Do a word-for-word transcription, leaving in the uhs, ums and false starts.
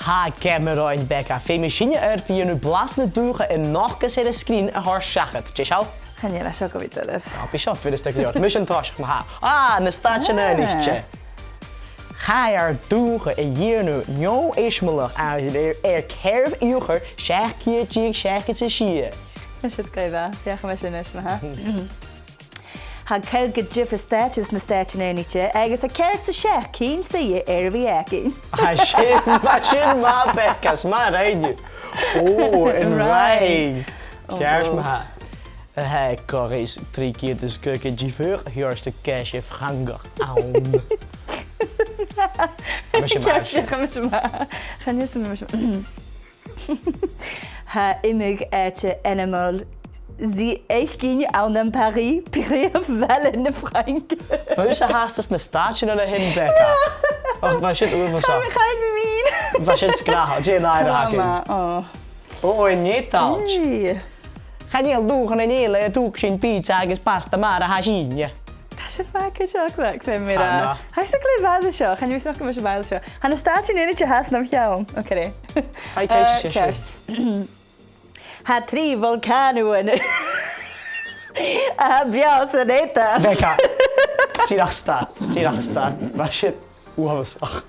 Tha geama romhainn, Becca. Feumaidh sinne oirbh a dhèanamh blas na dùthcha a nochdas air an sgrìn a thoirt seachad. Deiseil? Chan eil, tha seo gu math doirbh. Ò, bidh seo furasta gu leòr. Mise an toiseach, ma-thà. À, na Stàitean Aonaichte. Chaidh ar dùthcha a dhèanamh neo-eisimeileach air, air ceathramh Iuchar seachd ceud deug seasgad 's a sia. Tha siud glè mhath. Feuchaidh mise a-nis, ma-thà. Tha caoga diofar stàit anns na Stàitean Aonaichte agus tha ceithir 's a seachd cinn suidhe air a bhith againn. Tha sin, tha sin math, Becca, 's math a rinn thu. Ò, an Fhraing. Ceart ma-thà. Tha còrr is trì cheud is caogad diofar a thuirt a' gheasa Frangach ann. Mise math. Ceart, mise math. Chan eil mise math. Tha iomadh àite ainmeil dhith fhaicinn ann am Paris, prìomh bhaile na Frainge. Bha thusa fhathast anns na Stàitean an sin, Becca. Och, bha sin uabhasach. Chan, chan eil mi mean. Bha sin sgràthail, dè an aire a th' againn? Ò. Ò, an Eadailt. Chan eil dùthchannan eile a' tuigsinn pizza agus pasta mar a tha sinne. Tha sin math gu dearbh, Zach, feumaidh mi ràdh. Tha sin glè mhath an seo, chan eil fhios agam gu bheil seo. Tha na Stàitean Aonaichte fhathast nam cheann. Ò, ceart. Tha trì volcanoan a tha beò san Eadailt. Becca, dìreach stad, dìreach stad. Bha sin uabhasach.